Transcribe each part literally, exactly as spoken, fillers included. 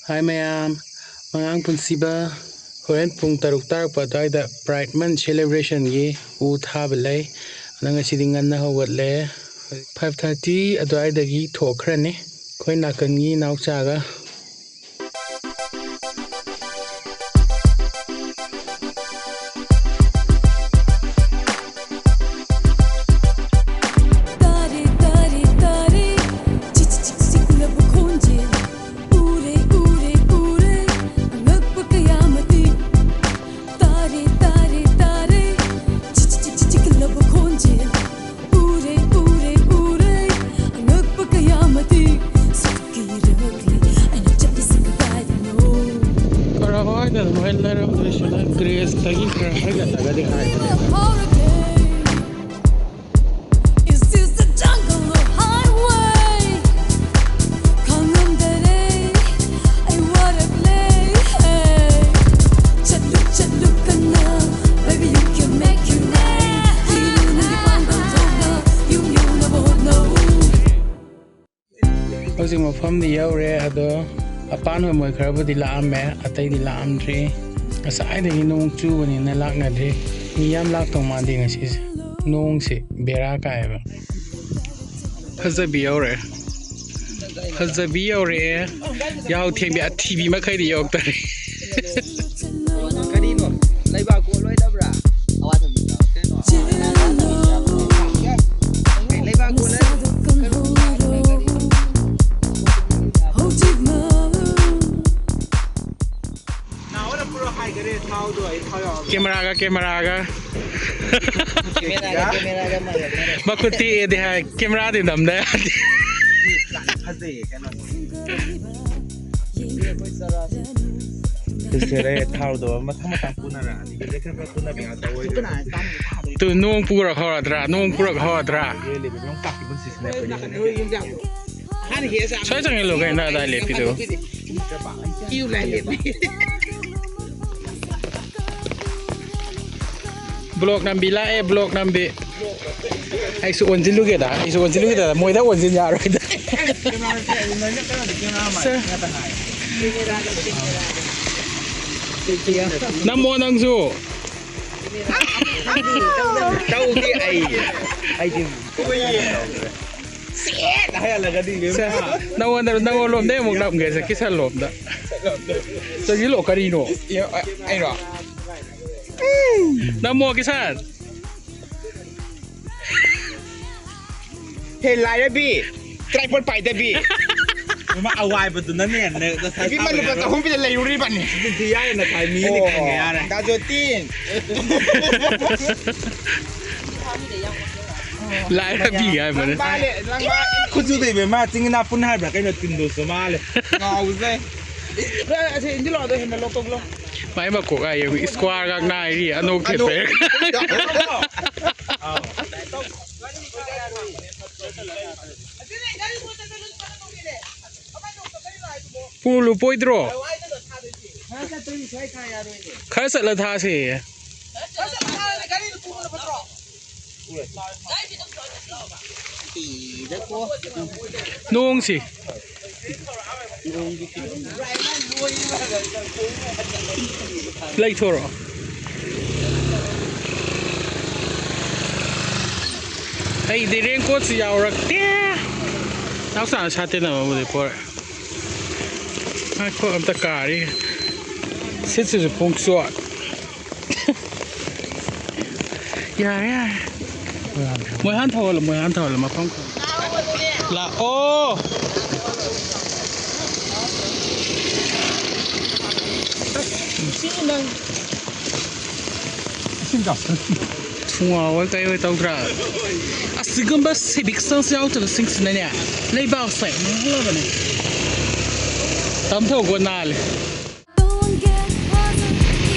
ꯍꯥꯏ ꯃꯌꯥꯝ, ꯑꯉꯥꯡ ꯄꯨꯟꯁꯤꯕ꯫ ꯍꯣꯔꯦꯟ ꯄꯨꯡ ꯇꯔꯨꯛ ꯇꯥꯔꯛꯄ ꯑꯗꯨꯋꯥꯏꯗ Pride Month celebrationꯒꯤ ꯎ ꯊꯥꯕ ꯂꯩ꯫ ꯑꯗꯣ ꯉꯁꯤꯗꯤ ꯉꯟꯅ ꯍꯧꯒꯠꯂꯦ꯫ Five thirty ꯑꯗꯨꯋꯥꯏꯗꯒꯤ ꯊꯣꯛꯈ꯭ꯔꯅꯤ ꯑꯩꯈꯣꯏ ꯅꯥꯀꯟꯒꯤ ꯏꯅꯥꯎꯆꯥꯒ꯫ ꯇꯥꯔꯦ, ꯇꯥꯔꯦ, ꯇꯥꯔꯦ, ꯆꯤꯛ ꯆꯤꯛ ꯆꯤꯛ ꯆꯤꯛꯂꯕ ꯈꯣꯟꯖꯦꯜ꯫ ꯎꯔꯦ, ꯎꯔꯦ, ꯎꯔꯦ, ꯑꯉꯛꯄ ꯀꯌꯥ ꯃꯇꯤꯛ꯫ ꯇꯥꯔꯦ, ꯇꯥꯔꯦ, ꯇꯥꯔꯦ, ꯆꯤꯛ ꯆꯤꯛ ꯆꯤꯛ ꯆꯤꯛꯂꯕ ꯈꯣꯟꯖꯦꯜ꯫ ꯎꯔꯦ, ꯎꯔꯦ, ꯎꯔꯦ, ꯑꯉꯛꯄ ꯀꯌꯥ ꯃꯇꯤꯛ꯫ ꯁꯛꯀꯤꯔꯛꯂꯤ ꯑꯩꯅ ꯆꯠꯂꯤꯁꯤ ꯀꯗꯥꯏꯗꯅꯣ? ꯀꯔꯥꯏꯗꯅꯣ ꯃꯣꯏ ꯂꯩꯔꯝꯗꯣꯏꯁꯤꯅ? Graceꯇꯒꯤ ꯈꯔ ꯍꯥꯏꯒꯠꯂꯒꯗꯤ ꯍꯥꯏꯕꯅꯦ꯫ ꯐꯥꯎꯔꯛꯂꯦ꯫ Is this the jungle or highway? ꯈꯪꯉꯝꯗꯔꯦ, ꯑꯩ ꯋꯥꯔꯛꯂꯦ꯫ ꯆꯠꯂꯨ, ꯆꯠꯂꯨ ꯀꯟꯅ, baby, you can make it. ꯊꯤꯔꯨ ꯅꯪꯒꯤ ꯄꯥꯡꯒꯜ ꯊꯣꯛꯅ, ꯌꯨꯝ ꯌꯧꯅꯕ ꯍꯣꯠꯅꯧ꯫ ꯍꯧꯖꯤꯛ ꯃꯐꯝꯗꯤ ꯌꯧꯔꯦ, ꯑꯗꯣ ꯑꯄꯥꯟ ꯍꯣꯏ ꯃꯣꯏ ꯈꯔꯕꯨꯗꯤ ꯂꯥꯛꯑꯝꯃꯦ, ꯑꯇꯩꯗꯤ ꯂꯥꯛꯑꯝꯗ꯭ꯔꯤ꯫ ꯉꯁꯥꯏꯗꯒꯤ ꯅꯣꯡ ꯆꯨꯕꯅꯤꯅ ꯂꯥꯛꯅꯗ꯭ꯔꯤ꯫ ꯃꯤ ꯌꯥꯝ ꯂꯥꯛꯇꯧ ꯃꯥꯟꯗꯦ ꯉꯁꯤꯁꯦ꯫ ꯅꯣꯡꯁꯤ ꯕꯦꯔꯥ ꯀꯥꯏꯌꯦꯕ꯫ ꯐꯖꯕꯤ ꯌꯧꯔꯛꯑꯦ꯫ ꯐꯖꯕꯤ ꯌꯧꯔꯛꯑꯦ꯫ ꯌꯥꯍꯧ ꯊꯦꯡꯕꯤ ꯑꯊꯤꯕꯤ ꯃꯈꯩꯗꯤ ꯌꯧꯔꯛꯇꯔꯦ꯫ ꯀꯔꯤꯅꯣ? ꯂꯩꯕꯥꯛ ꯀꯣꯠꯂꯣꯏꯗꯕ꯭ꯔꯥ? ꯀꯩꯅꯣ? ꯂꯩꯕꯥꯛ ꯀꯣꯠꯂꯣꯏ? ꯀꯦꯃꯦꯔꯥꯒ, ꯀꯦꯃꯦꯔꯥꯒ꯫ ꯀꯦꯃꯦꯔꯥꯒ, ꯀꯦꯃꯦꯔꯥꯒ ꯃꯥꯟꯅꯗꯦ꯫ ꯃꯈꯨꯠ ꯇꯦꯛꯑꯦꯗꯤ ꯍꯥꯏ, ꯀꯦꯃꯦꯔꯥꯗꯤ ꯅꯝꯗ ꯌꯥꯗꯦ꯫ ꯐꯖꯩꯌꯦ ꯀꯩꯅꯣ꯫ ꯁꯤꯔꯦ ꯊꯥꯎꯗꯣ ꯃꯊꯪ ꯃꯊꯪ ꯄꯨꯅꯔꯛꯑꯅꯤ꯫ ꯇꯨ ꯅꯣꯡ ꯄꯨꯔꯛ ꯍꯧꯔꯗ꯭ꯔꯥ? ꯅꯣꯡ ꯄꯨꯔꯛ ꯍꯧꯔꯗ꯭ꯔꯥ? ꯁ꯭ꯋꯥꯏ ꯆꯪꯁꯤꯜꯂꯨ ꯀꯩꯅꯣ, ꯑꯗꯥꯏ ꯂꯦꯞꯄꯤꯗꯨ꯫ Vlog ꯅꯝꯕꯤ ꯂꯥꯛꯑꯦ, vlog ꯅꯝꯕꯤ꯫ ꯑꯩꯁꯨ ꯑꯣꯟꯁꯤꯜꯂꯨꯒꯦꯗ, ꯑꯩꯁꯨ ꯑꯣꯟꯁꯤꯜꯂꯨꯒꯦꯗ, ꯃꯣꯏꯗ ꯑꯣꯟꯁꯤꯟ ꯌꯥꯔꯣꯏꯗ꯫ ꯁꯦ꯫ ꯅꯝꯃꯣ ꯅꯪꯁꯨ꯫ ꯇꯧꯗꯦ ꯑꯩ꯫ ꯑꯩꯗꯤ ꯁꯦꯠ ꯍꯥꯏꯍꯜꯂꯒꯗꯤ ꯁꯦ, ꯅꯪꯉꯣꯟꯗ, ꯅꯪꯉꯣꯟ ꯂꯣꯝꯗꯩ ꯑꯃꯨꯛ ꯅꯝꯒꯦꯁꯦ, ꯀꯤꯁꯟ ꯂꯣꯝꯗ꯫ ꯆꯪꯁꯤꯜꯂꯣ, ꯀꯔꯤꯅꯣ? ꯑꯩꯔꯣ? ꯅꯝꯃꯣ, ꯀꯤꯁꯟ꯫ ꯍꯦ ꯂꯥꯏꯔꯕꯤ, ꯇ꯭ꯔꯥꯏꯄꯣꯠ ꯄꯥꯏꯗꯕꯤ꯫ ꯃꯥ ꯑꯋꯥꯏꯕꯗꯨꯅꯅꯦ, ꯅ-, ꯅꯁꯥ ꯏꯕꯦꯝꯃ, ꯂꯨꯄꯥ ꯆꯥꯕ ꯆꯍꯨꯝ ꯄꯤꯗ ꯂꯩꯔꯨꯔꯤꯕꯅꯤ꯫ ꯑꯗꯨꯗꯤ ꯌꯥꯔꯦ, ꯅꯈꯥꯏ ꯃꯤꯅꯤ ꯑꯣ, ꯈꯪꯉꯦ, ꯌꯥꯔꯦ꯫ ꯗꯥ ꯖꯣꯇꯤꯟ꯫ ꯂꯥꯏꯔꯕꯤ ꯍꯥꯏꯕꯅꯦ꯫ ꯂꯪꯕꯥꯂꯦ, ꯂꯪꯕꯥ-, ꯈꯨꯠꯁꯨꯗ ꯏꯕꯦꯝꯃ, ꯆꯤꯡ ꯏꯅꯥ ꯄꯨꯟ ꯍꯥꯏꯕ꯭ꯔꯥ ꯀꯩꯅꯣ, ꯇꯤꯟꯗꯣꯁꯨ ꯃꯥꯜꯂꯦ꯫ ꯉꯥꯎꯖꯩ꯫ ꯑꯁꯤ ꯏꯟꯖꯤꯜꯂꯛꯑꯣ, ꯑꯗꯣ ꯍꯦꯟꯅ ꯂꯧꯊꯣꯛꯂꯣ꯫ ꯃꯥꯏ ꯃꯀꯣꯛ ꯍꯥꯏ ꯌꯦꯡꯉꯨ, ꯏꯁꯀ꯭ꯋꯥꯔꯒ ꯅꯥꯏꯔꯤ, ꯑꯅꯣꯛ ꯑꯅꯣꯛ ꯈꯦꯠꯄꯩ꯫ ꯄꯨ ꯂꯨꯄꯣꯏꯗ꯭ꯔꯣ? ꯈꯔ ꯆꯠꯂ ꯊꯥꯁꯦ꯫ ꯅꯣꯡꯁꯤ꯫ ꯂꯩꯊꯣꯔꯛꯑꯣ꯫ ꯑꯩꯗꯤ ꯔꯦꯟꯀꯣꯠꯁꯨ ꯌꯥꯎꯔꯛꯇꯦ꯫ ꯅꯥꯎꯆꯥꯅ ꯁꯥꯇꯤꯟ ꯑꯃꯕꯨꯗꯤ ꯄꯣꯔꯛꯑꯦ꯫ ꯉꯥꯏꯈꯣ, ꯑꯝꯇ ꯀꯥꯔꯤ꯫ ꯁꯤꯠꯁꯤꯁꯨ ꯄꯨꯡ ꯆꯣꯠ꯫ ꯌꯥꯔꯦ, ꯌꯥꯔꯦ꯫ ꯃꯣꯏ ꯍꯥꯟ ꯊꯧꯍꯜꯂꯣ, ꯃꯣꯏ ꯍꯥꯟ ꯊꯧꯍꯜꯂꯣ, ꯃꯐꯝ ꯈꯪ-, ꯂꯥꯛꯑꯣ꯫ ꯁꯤ ꯅꯪ꯫ ꯊꯨꯡꯉꯥꯎ ꯑꯣꯏ ꯀꯩ ꯑꯣꯏ ꯇꯧꯗ꯭ꯔꯥ? ꯑꯁꯤꯒꯨꯝꯕ civic sense ꯌꯥꯎꯗꯕꯁꯤꯡꯁꯤꯅꯅꯦ, ꯂꯩꯕꯥꯛꯁꯦ ꯃꯥꯡꯍꯜꯂꯕꯅꯦ꯫ ꯇꯝꯊꯧꯀꯣ ꯅꯥꯜꯂꯦ꯫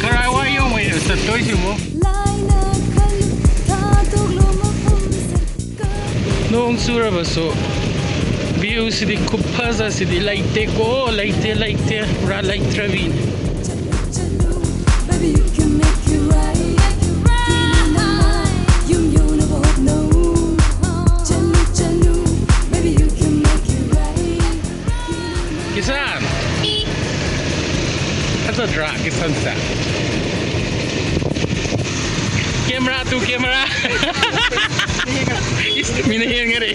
ꯀꯔꯥꯏꯋꯥꯏ ꯌꯧꯉꯩꯅꯣ ꯆꯠꯇꯣꯏꯁꯤꯕꯨ? ꯅꯣꯡ ꯆꯨꯔꯕꯁꯨ view ꯁꯤꯗꯤ, ꯈꯨꯐꯖꯁꯤꯗꯤ ꯂꯩꯇꯦꯀꯣ, ꯂꯩꯇꯦ, ꯂꯩꯇꯦ, ꯄꯨꯔꯥ ꯂꯩꯇ꯭ꯔꯕꯤꯅꯤ꯫ Kisan, Camera to camera. ꯏꯁ, ꯃꯤꯅ ꯍꯦꯟꯈꯔꯦ꯫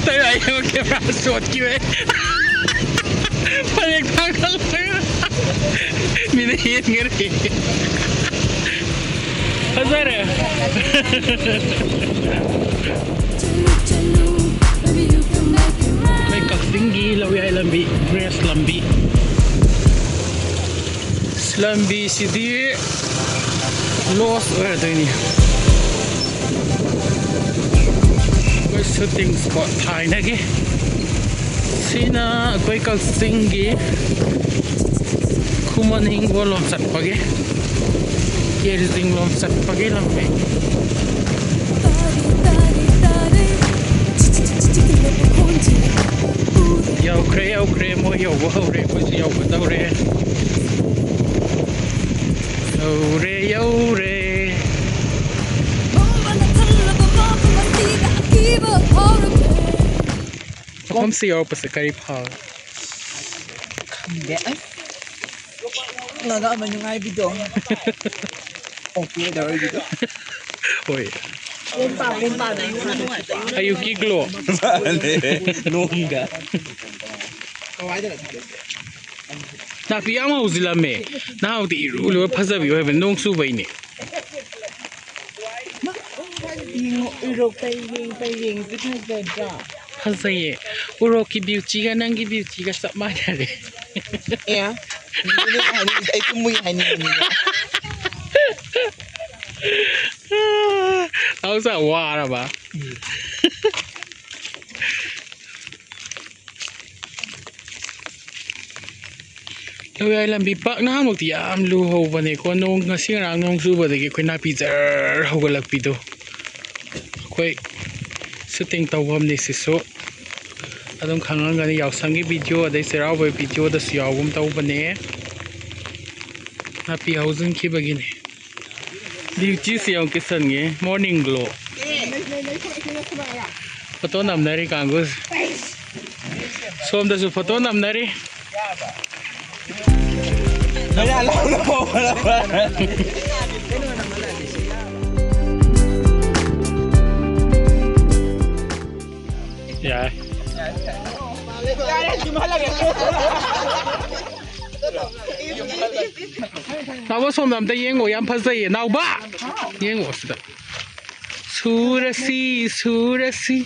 ꯇꯧꯔꯦ, ꯑꯩ ꯑꯃꯨꯛ camera ꯁꯣꯠꯈꯤꯕꯩ꯫ ꯐꯅꯦꯛ ꯊꯥꯡꯒꯠꯂꯒ ꯃꯤꯅ ꯍꯦꯟꯈꯔꯦ꯫ ꯐꯖꯔꯦ꯫ ꯑꯩꯈꯣꯏ ꯀꯛꯆꯤꯡꯒꯤ ꯂꯧꯌꯥꯏ ꯂꯝꯕꯤ, ꯕ꯭ꯔꯦꯁ ꯂꯝꯕꯤ꯫ ꯂꯝꯕꯤꯁꯤꯗꯤ ꯂꯣꯁ ꯑꯣꯏꯔꯗꯣꯏꯅꯤ꯫ ꯑꯩꯈꯣꯏ ꯁꯨꯇꯤꯡ ꯁ꯭ꯄꯣꯠ ꯊꯥꯏꯅꯒꯤ꯫ ꯁꯤꯅ ꯑꯩꯈꯣꯏ ꯀꯛꯆꯤꯡꯒꯤ ꯈꯨꯃꯟ ꯍꯤꯡꯒꯣꯜ ꯂꯣꯝ ꯆꯠꯄꯒꯤ, ꯀꯦꯔꯤꯖꯤꯡ ꯂꯣꯝ ꯆꯠꯄꯒꯤ ꯂꯝꯕꯤ꯫ ꯌꯧꯈ꯭ꯔꯦ, ꯌꯧꯈ꯭ꯔꯦ, ꯃꯣꯏ ꯌꯧꯕ ꯍꯧꯔꯦ, ꯑꯩꯈꯣꯏꯁꯨ ꯌꯧꯒꯗꯧꯔꯦ꯫ ꯌꯧꯔꯦ, ꯌꯧꯔꯦ꯫ ꯃꯐꯝꯁꯤ ꯌꯧꯔꯛꯄꯁꯦ ꯀꯔꯤ ꯐꯥꯎꯏ? ꯈꯪꯗꯦ꯫ ꯑꯁ, ꯅꯒ ꯑꯃ ꯅꯨꯡꯉꯥꯏꯕꯤꯗꯣ꯫ ꯑꯣꯀꯦ ꯇꯧꯔꯤꯕꯤꯗꯣ꯫ ꯍꯣꯏ꯫ ꯑꯌꯨꯛꯀꯤ ꯒ꯭ꯂꯣ꯫ ꯃꯥꯅꯦ꯫ ꯅꯣꯡꯗ꯫ ꯅꯥꯄꯤ ꯌꯥꯝ ꯍꯧꯖꯤꯜꯂꯝꯃꯦ꯫ ꯅꯍꯥꯟꯃꯨꯛꯇꯤ ꯏꯔꯨ ꯂꯨꯔ ꯐꯖꯕꯤ ꯑꯣꯏꯕꯅꯤ, ꯅꯣꯡ ꯆꯨꯕꯩꯅꯦ꯫ ꯌꯦꯡꯉꯣ, ꯎꯔꯣꯛ ꯄꯔꯦꯡ ꯄꯔꯦꯡꯁꯦ ꯐꯖꯗ꯭ꯔꯥ? ꯐꯖꯩꯌꯦ꯫ ꯎꯔꯣꯛꯀꯤ ꯕ꯭ꯌꯨꯇꯤꯒ ꯅꯪꯒꯤ ꯕ꯭ꯌꯨꯇꯤꯒ ꯆꯞ ꯃꯥꯟꯅꯔꯦ꯫ ꯑꯦ, ꯑꯗꯨꯅꯦ ꯑꯩ ꯍꯥꯏꯅꯤꯡꯉꯤꯁꯦ, ꯑꯩ ꯇꯨꯝꯃꯨꯏ ꯍꯥꯏꯅꯤꯡꯉꯤꯅꯦ꯫ ꯅꯥꯎꯆꯥ ꯋꯥꯔꯕ? ꯎꯝ꯫ ꯂꯧꯌꯥꯏ ꯂꯝꯕꯤ ꯄꯥꯛ ꯅꯍꯥꯟꯃꯨꯛꯇꯤ ꯌꯥꯝ ꯂꯨꯍꯧꯕꯅꯦꯀꯣ, ꯅꯣꯡ, ꯉꯁꯤ ꯉꯔꯥꯡ ꯅꯣꯡ ꯆꯨꯕꯗꯒꯤ ꯑꯩꯈꯣꯏ ꯅꯥꯄꯤ ꯖꯔ ꯍꯧꯒꯠꯂꯛꯄꯤꯗꯣ꯫ ꯑꯩꯈꯣꯏ ꯁꯨꯇꯤꯡ ꯇꯧꯐꯝꯅꯤ ꯁꯤꯁꯨ꯫ ꯑꯗꯨꯝ ꯈꯪꯉꯝꯒꯅꯤ, ꯌꯥꯎꯁꯪꯒꯤ ꯚꯤꯗꯤꯑꯣ ꯑꯗꯩ ꯆꯩꯔꯥꯎꯕꯒꯤ ꯚꯤꯗꯤꯑꯣꯗꯁꯨ ꯌꯥꯎꯒꯨꯝ ꯇꯧꯕꯅꯦ꯫ ꯅꯥꯄꯤ ꯍꯧꯖꯤꯟꯈꯤꯕꯒꯤꯅꯦ꯫ ꯕ꯭ꯌꯨꯇꯤꯁꯤ ꯌꯥꯝ ꯀꯤꯁꯟꯉꯦ, ꯃꯣꯔꯅꯤꯡ ꯒ꯭ꯂꯣ꯫ ꯐꯣꯇꯣ ꯅꯝꯅꯔꯤ ꯀꯥꯡꯕꯨꯁꯦ꯫ ꯁꯣꯝꯗꯁꯨ ꯐꯣꯇꯣ ꯅꯝꯅꯔꯤ꯫ ꯃꯌꯥ ꯂꯥꯎꯅ ꯐꯥꯎꯕ꯫ ꯌꯥꯏ꯫ ꯅꯥꯎꯕ, ꯁꯣꯝꯗ ꯑꯝꯇ ꯌꯦꯡꯉꯣ, ꯌꯥꯝ ꯐꯖꯩꯌꯦ ꯅꯥꯎꯕ꯫ ꯌꯦꯡꯉꯣ ꯁꯤꯗ꯫ ꯁꯨꯔꯁꯤ ꯁꯨꯔꯁꯤ꯫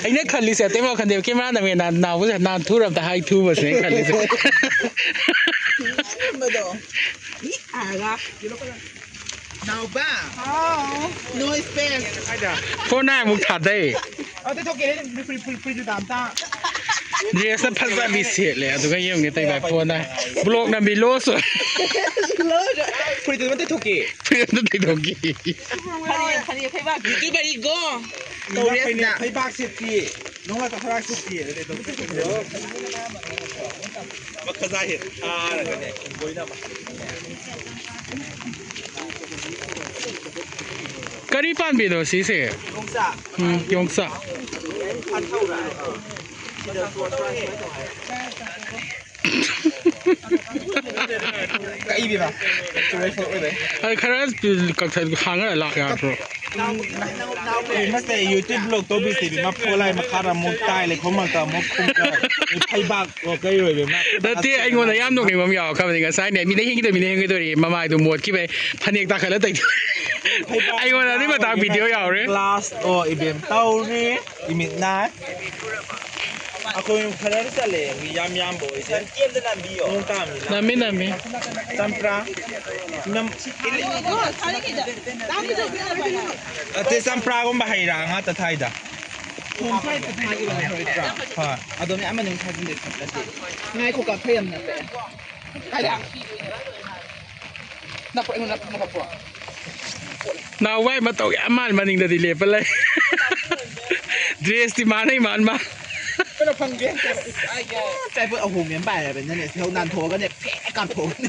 ꯑꯩꯅ ꯈꯜꯂꯤꯁꯦ ꯑꯇꯩ ꯋꯥꯈꯟꯗꯦꯕ, ꯀꯦꯃꯦꯔꯥ ꯅꯝꯃꯦ ꯅꯥ-, ꯅꯥꯎꯕꯁꯦ ꯅꯥꯟꯊꯨꯔ ꯑꯝꯇ ꯍꯥꯏ ꯊꯨꯕꯁꯦ ꯑꯩꯅ ꯈꯜꯂꯤꯁꯦ꯫ ꯅꯥꯎꯕ꯫ ꯍꯥꯎ꯫ ꯅꯣ ꯁ꯭ꯄꯦꯁ꯫ ꯐꯣꯟ ꯅꯥꯏ ꯑꯃꯨꯛ ꯊꯥꯗꯩ꯫ ꯑꯗꯨ ꯊꯣꯛꯀꯦ, ꯐꯨꯔꯤꯠ, ꯐꯨꯔꯤꯠ, ꯐꯨꯔꯤꯠ ꯖꯨꯇꯥ ꯑꯝꯇ꯫ ꯗ꯭ꯔꯦꯁꯅ ꯐꯖꯕꯤ ꯁꯦꯠꯂꯦ, ꯑꯗꯨꯒ ꯌꯦꯡꯉꯦ ꯇꯩ ꯚꯥꯏ ꯐꯣꯟ ꯅꯥꯏ꯫ ꯕ꯭ꯂꯣꯛ ꯅꯝꯕꯤ ꯂꯣꯁ ꯑꯣꯏ꯫ ꯐꯨꯔꯤꯠꯇꯨ ꯑꯝꯇ ꯊꯣꯛꯀꯦ꯫ ꯐꯨꯔꯤꯠ ꯑꯝꯇ ꯊꯣꯛꯀꯦ꯫ ꯐꯅꯦꯛ, ꯐꯅꯦꯛ, ꯐꯩꯕꯥꯛ, ꯌꯨꯇ꯭ꯌꯨꯕꯔꯤ ꯒꯣ꯫ ꯇꯧꯔꯦ ꯁꯤꯗ꯫ ꯐꯩꯕꯥꯛ ꯁꯦꯠꯄꯤ꯫ ꯅꯣꯡꯃ ꯇꯧꯊꯔꯥ ꯁꯨꯇꯤ ꯑꯗꯨꯗꯤ ꯑꯗꯨꯝ ꯃꯈꯥ ꯍꯦꯛ ꯊꯥꯔꯒꯅꯦ ꯂꯣꯏꯅꯃꯛ꯫ ꯀꯔꯤ ꯄꯥꯝꯕꯤꯅꯣ ꯁꯤꯁꯦ? ꯌꯣꯡꯆꯥꯛ꯫ ꯎꯝ, ꯌꯣꯡꯆꯥꯛ꯫ ꯐꯥꯟꯊꯧꯔ? ꯁꯤꯗ ꯁꯣꯔ ꯁꯣꯔ ꯁꯨꯃꯥꯏꯅ ꯇꯧ ꯍꯥꯏ꯫ ꯀꯛꯏꯕꯤꯕ? ꯆꯨꯔꯦ ꯐꯨꯔꯛ ꯑꯣꯏꯔꯦ꯫ ꯑꯗꯨ ꯈꯔ ꯀꯛꯊꯠ-, ꯍꯥꯡꯉꯒ ꯂꯥꯛ ꯌꯥꯗ꯭ꯔꯣ? ꯃꯁꯦ YouTube vlog ꯇꯧꯕꯤꯁꯦ ꯏꯕꯦꯝꯃ, ꯐꯣꯂꯥꯏ ꯃꯈꯥꯗ ꯑꯃꯨꯛ ꯇꯥꯏ, ꯂꯩꯈꯣꯝ ꯃꯔꯛꯇ ꯑꯃꯨꯛ ꯈꯨꯝ, ꯐꯩꯕꯥꯛ ꯑꯣ ꯀꯩ ꯑꯣꯏꯕ ꯏꯃꯥ? ꯅꯠꯇꯦ, ꯑꯩꯉꯣꯟꯗ ꯌꯥꯝ ꯅꯣꯛꯅꯤꯡꯕ ꯑꯃ ꯌꯥꯎꯔꯛꯈ꯭ꯔꯕꯅꯤ꯫ ꯉꯁꯥꯏꯅꯦ, ꯃꯤꯅ ꯍꯦꯟꯈꯤꯗꯣꯏ, ꯃꯤꯅ ꯍꯦꯟꯈꯤꯗꯣꯏ ꯃꯃꯥꯏꯗꯨ ꯃꯣꯠꯈꯤꯕꯩ ꯐꯅꯦꯛ ꯇꯥꯈꯠꯂ ꯇꯩꯊꯣꯛ꯫ ꯑꯩꯉꯣꯟꯗ ꯑꯗꯨꯏ ꯃꯇꯥꯡ ꯚꯤꯗꯤꯑꯣ ꯌꯥꯎꯔꯦ꯫ Glass ꯑꯣ ꯏꯕꯦꯝ ꯇꯧꯔꯤ, ꯏꯃꯤꯠ ꯅꯥꯏ꯫ ꯑꯩꯈꯣꯏ ꯈꯔ ꯆꯠꯂꯦ, ꯃꯤ ꯌꯥꯝ ꯌꯥꯝꯕ ꯑꯣꯏꯗꯦ꯫ ꯅꯣꯡ ꯇꯥꯕꯅꯤꯅ꯫ ꯅꯝꯃꯤ, ꯅꯝꯃꯤ꯫ ꯆꯝꯄ꯭ꯔꯥ꯫ ꯅꯝ-, ꯑꯇꯩ ꯆꯝꯄ꯭ꯔꯥꯒꯨꯝꯕ ꯍꯩ ꯔꯥ ꯉꯥꯛꯇ ꯊꯥꯏꯗ꯫ ꯍꯣꯏ꯫ ꯑꯗꯣ ꯃꯌꯥꯝ ꯃꯅꯨꯡ ꯊꯥꯖꯤꯟꯗꯦ ꯈꯟꯕꯗꯤ꯫ ꯉꯥꯏꯈꯣ ꯀꯥ, ꯐꯩ ꯑꯃ ꯅꯠꯇꯦ꯫ ꯀꯥꯏꯗ? ꯅꯞꯄ꯭ꯔꯣ? ꯑꯩꯉꯣꯟꯗ ꯅꯞꯄ꯭ꯔꯣ? ꯅꯥꯎꯕꯥꯏ ꯃꯇꯧ ꯌꯥꯝ ꯃꯥꯜ ꯃꯅꯤꯡꯗꯗꯤ ꯂꯦꯞꯄ ꯂꯩ꯫ ꯗ꯭ꯔꯦꯁꯇꯤ ꯃꯥꯟꯅꯩ ꯃꯥꯟ ꯃꯥ꯫ ꯀꯩꯅꯣ ꯐꯪꯒꯦ꯫ ꯆꯥꯏꯄꯣꯠ ꯑꯍꯣꯡꯕ ꯑꯃ ꯄꯥꯏꯔꯕꯅꯤꯅꯅꯦ, ꯁꯤꯍꯧ ꯅꯥꯟꯊꯣꯛꯑꯒꯅꯦ, ꯐꯦ ꯀꯥꯞꯊꯣꯛꯑꯒꯅꯦ꯫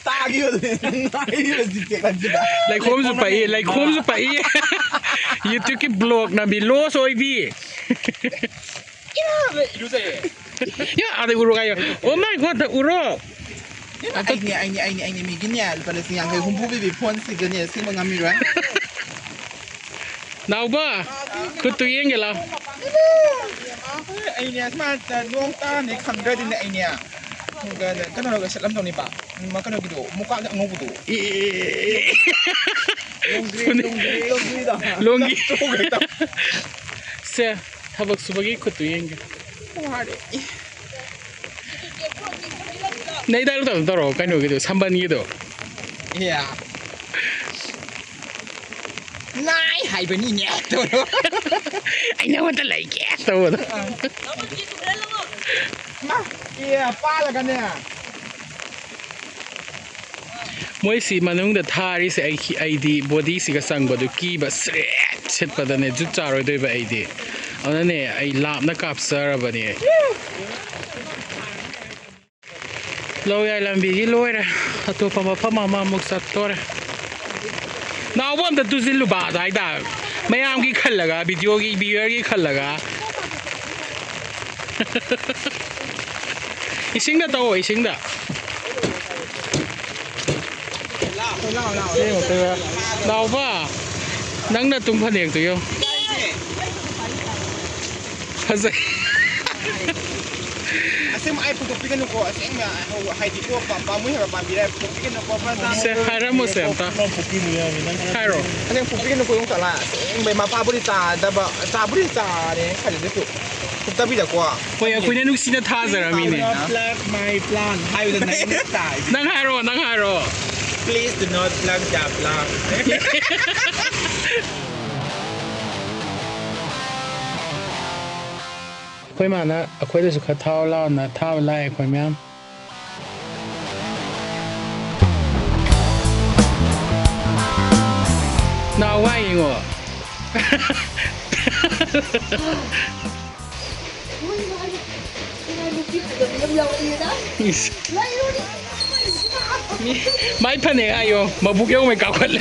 ꯇꯥꯈꯤꯕꯗꯨꯅꯦ ꯅꯨꯡꯉꯥꯏꯔꯤꯕ ꯖꯤꯛ ꯆꯦꯛ ꯂꯪꯁꯤꯗ꯫ ꯂꯩꯈꯣꯝꯁꯨ ꯄꯛꯏ, ꯂꯩꯈꯣꯝꯁꯨ ꯄꯛꯏ꯫ YouTubeꯀꯤ vlog ꯅꯝꯕꯤ, ꯂꯣꯁ ꯑꯣꯏꯕꯤ꯫ ꯏꯔꯨꯖꯩꯌꯦ꯫ ꯌꯥ, ꯑꯗꯩ ꯎꯔꯣ ꯀꯥꯏꯌꯣ꯫ Oh my God, ꯎꯔꯣ꯫ ꯏꯃꯥ, ꯑꯩꯅꯦ, ꯑꯩꯅꯦ, ꯑꯩꯅꯦ, ꯑꯩꯅꯦ, ꯃꯤꯒꯤꯅꯦ, ꯂꯨꯄꯥ ꯂꯤꯁꯤꯡ ꯌꯥꯡꯈꯩ ꯍꯨꯝꯐꯨ ꯄꯤꯕꯤ ꯐꯣꯟꯁꯤꯒꯅꯦ, ꯁꯤꯡꯕ ꯉꯝꯃꯤꯔꯣꯏ꯫ ꯅꯥꯎꯕ, ꯈꯨꯠꯇꯨ ꯌꯦꯡꯒꯦ ꯂꯥꯎ꯫ ꯑꯩꯅꯦ, ꯁꯨꯃꯥꯏꯅ ꯅꯣꯡ ꯇꯥꯅꯤ ꯈꯪꯗ꯭ꯔꯗꯤꯅꯦ, ꯑꯩꯅꯦ, ꯀꯩꯅꯣ, ꯀꯩꯅꯣ ꯁꯦꯠꯂꯝꯗꯧꯅꯤꯕ꯫ ꯎꯝ, ꯀꯩꯅꯣꯒꯤꯗꯣ, ꯃꯨꯀꯥ ꯑꯉꯧꯕꯗꯣ꯫ E, E, E, E. ꯂꯣꯡꯒ꯭ꯔꯤ, ꯁꯨꯅꯤ꯫ ꯂꯣꯡꯒ꯭ꯔꯤ, ꯂꯣꯡꯒ꯭ꯔꯤꯗꯣ꯫ ꯂꯣꯡꯒꯤ꯫ ꯆꯣꯛꯈ꯭ꯔꯦ ꯇꯧ꯫ ꯁꯦ, ꯊꯕꯛ ꯁꯨꯕꯒꯤ ꯈꯨꯠꯇꯨ ꯌꯦꯡꯒꯦ꯫ ꯋꯥꯔꯦ꯫ ꯅꯩ dialogue ꯇꯧꯔꯣ, ꯀꯩꯅꯣꯒꯤꯗꯣ, ꯁꯝꯕꯟꯒꯤꯗꯣ꯫ ꯏꯌꯥ꯫ ꯅꯥꯏ ꯍꯥꯏꯕꯅꯤꯅꯦ꯫ ꯑꯩ ꯅꯉꯣꯟꯗ ꯂꯩꯒꯦ ꯇꯧꯕꯗꯣ꯫ ꯑꯥ꯫ ꯃꯥ, ꯏꯌꯥ, ꯄꯥꯜꯂꯒꯅꯦ꯫ ꯃꯣꯏꯁꯤ ꯃꯅꯨꯡꯗ ꯊꯥꯔꯤꯁꯦ ꯑꯩ, ꯑꯩꯗꯤ ꯕꯣꯗꯤꯁꯤꯒ ꯆꯪꯕꯗꯨ ꯀꯤꯕ, ꯁ꯭ꯔꯦꯠ ꯁꯤꯠꯄꯗꯅꯦ ꯖꯨꯠ ꯆꯥꯔꯣꯏꯗꯣꯏꯕ ꯑꯩꯗꯤ꯫ ꯑꯗꯨꯅꯅꯦ ꯑꯩ ꯂꯥꯞꯅ ꯀꯥꯞꯆꯔꯕꯅꯦ꯫ ꯂꯧ ꯌꯥꯏ ꯂꯝꯕꯤꯒꯤ ꯂꯣꯏꯔꯦ꯫ ꯑꯇꯣꯞꯄ ꯃꯐꯝ ꯑꯃꯃꯨꯛ ꯆꯠꯇꯣꯔꯦ꯫ ꯅꯥꯎꯕ ꯑꯝꯇ ꯇꯨꯁꯤꯜꯂꯨꯕ ꯑꯗꯥꯏꯗ꯫ ꯃꯌꯥꯝꯒꯤ ꯈꯜꯂꯒ, videoꯒꯤ, viewerꯒꯤ ꯈꯜꯂꯒ꯫ ꯏꯁꯤꯡꯗ ꯇꯧꯑꯣ, ꯏꯁꯤꯡꯗ꯫ ꯂꯥꯛꯑꯣ, ꯂꯥꯛꯑꯣ, ꯂꯥꯛꯑꯣ꯫ ꯅꯥꯎꯕ, ꯅꯪ ꯅꯇꯨꯡ ꯐꯅꯦꯛꯇꯨ ꯌꯦꯡꯉꯨ꯫ ꯐꯖꯩ꯫ ꯑꯁꯦꯡꯕ ꯑꯩ ꯄꯨꯊꯣꯛꯄꯤꯒꯅꯨꯀꯣ, ꯑꯁꯦꯡꯕ ꯍꯥꯏꯗꯤꯀꯣ, ꯄꯥꯝ-, ꯄꯥꯝꯃꯨꯏ ꯍꯥꯏꯕ ꯄꯥꯝꯕꯤꯔꯦ, ꯄꯨꯊꯣꯛꯄꯤꯒꯅꯨꯀꯣ, ꯐꯖꯅ꯫ ꯁꯦ, ꯍꯥꯏꯔꯝꯃꯣꯁꯦ ꯑꯝꯇ꯫ ꯍꯥꯏꯔꯣ꯫ ꯑꯁꯦꯡꯕ ꯄꯨꯊꯣꯛꯄꯤꯒꯅꯨꯀꯣ, ꯌꯣꯡꯆꯥꯛꯂꯥ꯫ ꯑꯁꯦꯡꯕꯩ ꯃꯄꯥꯕꯨꯗꯤ ꯆꯥꯗꯕ, ꯆꯥꯕꯨꯗꯤ ꯆꯥꯔꯦ ꯈꯜꯂꯦ ꯑꯗꯨꯁꯨ꯫ ꯐꯠꯇꯕꯤꯗꯀꯣ꯫ ꯍꯣꯏ, ꯑꯩꯈꯣꯏꯅ ꯅꯨꯡꯁꯤꯅ ꯊꯥꯖꯔꯝꯃꯤꯅꯦ꯫ Do not block my plant ꯍꯥꯏꯕꯗ ꯅꯪ ꯇꯥꯏ꯫ ꯅꯪ ꯍꯥꯏꯔꯣ, ꯅꯪ ꯍꯥꯏꯔꯣ꯫ Please do not block the plant. ꯑꯩꯈꯣꯏ ꯃꯥꯅ ꯑꯩꯈꯣꯏꯗꯁꯨ ꯈꯔ ꯊꯥꯎ ꯂꯥꯎꯅ ꯊꯥꯕ ꯂꯥꯛꯑꯦ ꯑꯩꯈꯣꯏ ꯃꯌꯥꯝ꯫ ꯅꯥꯎ ꯋꯥ ꯌꯦꯡꯉꯣ꯫ ꯏꯁ꯫ ꯃꯤ, ꯃꯥꯏ ꯐꯅꯦꯛ ꯍꯥꯏꯌꯣ, ꯃꯕꯨꯛ ꯌꯧꯉꯩ ꯀꯥꯎꯈꯠꯂꯦ꯫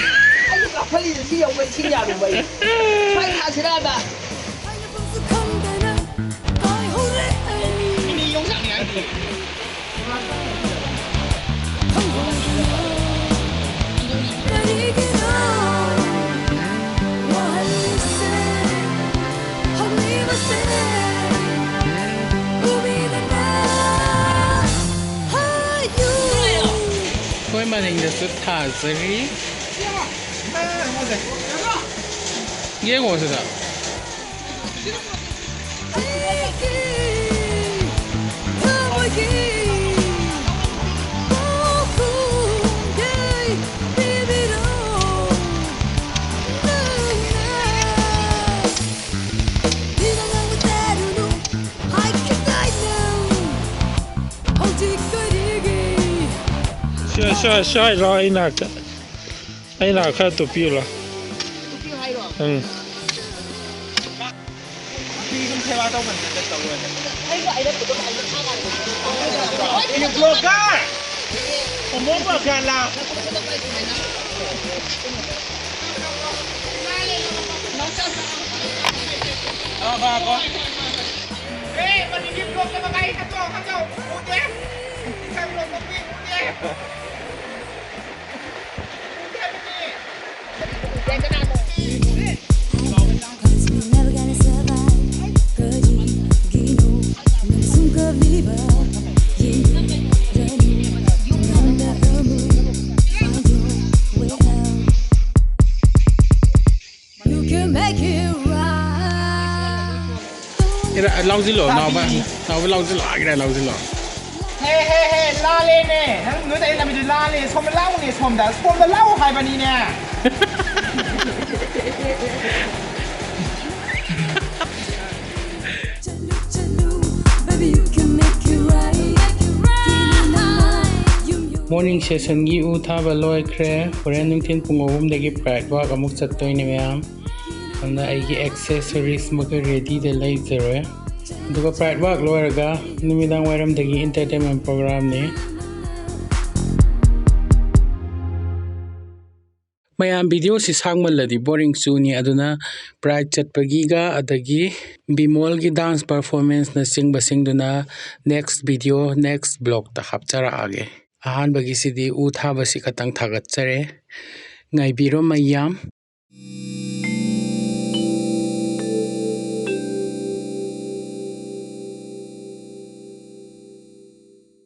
ꯑꯩꯁꯨ ꯀꯥꯎꯈꯠꯂꯤꯁꯦ ꯁꯤ ꯌꯧꯉꯩ ꯁꯤ ꯌꯥꯔꯨꯕ ꯑꯩ꯫ ꯁ꯭ꯋꯥꯏ ꯊꯥꯁꯤꯔꯕ? ꯑꯩꯈꯣꯏ ꯃꯅꯤꯡꯗꯁꯨ ꯊꯥꯖꯔꯤ꯫ ꯌꯦꯡꯉꯣ ꯁꯤꯗ꯫ ꯁ꯭ꯋꯥꯏ, ꯁ꯭ꯋꯥꯏ, ꯁ꯭ꯋꯥꯏ ꯂꯥꯎ, ꯑꯩ ꯅꯥꯛꯇ꯫ ꯑꯩ ꯅꯥꯛ ꯈꯔ ꯇꯨꯞꯄꯤꯌꯨ ꯂꯥꯎ꯫ ꯎꯝ꯫ ꯏꯔꯥ-, ꯂꯥꯎꯁꯤꯜꯂꯣ, ꯅꯥꯎꯕ, ꯅꯥꯎꯕ ꯂꯥꯎꯁꯤꯜꯂꯣ, ꯑꯥꯒꯤꯔꯥ ꯂꯥꯎꯁꯤꯜꯂꯣ꯫ ꯍꯦ, ꯍꯦ, ꯍꯦ, ꯂꯥꯜꯂꯦꯅꯦ꯫ ꯅꯪ ꯅꯣꯏ ꯇꯔꯦꯠ ꯂꯝꯕꯤꯗꯨ ꯂꯥꯜꯂꯦ꯫ ꯁꯣꯝꯗ ꯂꯥꯛꯎꯅꯦ, ꯁꯣꯝꯗ꯫ ꯁꯣꯝꯗ ꯂꯥꯛꯎ ꯍꯥꯏꯕꯅꯤꯅꯦ꯫ Morning sessionꯒꯤ ꯎ ꯊꯥꯕ ꯂꯣꯏꯈ꯭ꯔꯦ꯫ ꯍꯣꯔꯦꯟ ꯅꯨꯡꯊꯤꯜ ꯄꯨꯡ ꯑꯍꯨꯝꯗꯒꯤ Pride Walk ꯑꯃꯨꯛ ꯆꯠꯇꯣꯏꯅꯦ ꯃꯌꯥꯝ꯫ ꯑꯗꯨꯅ ꯑꯩꯒꯤ accessories ꯃꯈꯩ readyꯗ ꯂꯩꯖꯔꯦ꯫ ꯑꯗꯨꯒ Pride Walk ꯂꯣꯏꯔꯒ ꯅꯨꯃꯤꯗꯥꯡ ꯋꯥꯏꯔꯝꯗꯒꯤ entertainment programꯅꯤ꯫ ꯃꯌꯥꯝ, ꯚꯤꯗꯤꯑꯣꯁꯤ ꯁꯥꯡꯃꯜꯂꯗꯤ ꯕꯣꯔꯤꯡ ꯆꯨꯅꯤ, ꯑꯗꯨꯅ ꯄ꯭ꯔꯥꯏꯖ ꯆꯠꯄꯒꯤꯒ ꯑꯗꯒꯤ ꯕꯤꯃꯣꯜꯒꯤ ꯗꯥꯟꯁ ꯄꯔꯐꯣꯔꯃꯦꯟꯁꯅꯆꯤꯡꯕꯁꯤꯡꯗꯨꯅ ꯅꯦꯛꯁ ꯚꯤꯗꯤꯑꯣ, ꯅꯦꯛꯁ ꯕ꯭ꯂꯣꯛꯇ ꯍꯥꯞꯆꯔꯛꯑꯒꯦ꯫ ꯑꯍꯥꯟꯕꯒꯤꯁꯤꯗꯤ ꯎ ꯊꯥꯕꯁꯤ ꯈꯇꯪ ꯊꯥꯒꯠꯆꯔꯦ꯫ ꯉꯥꯏꯕꯤꯔꯣ ꯃꯌꯥꯝ꯫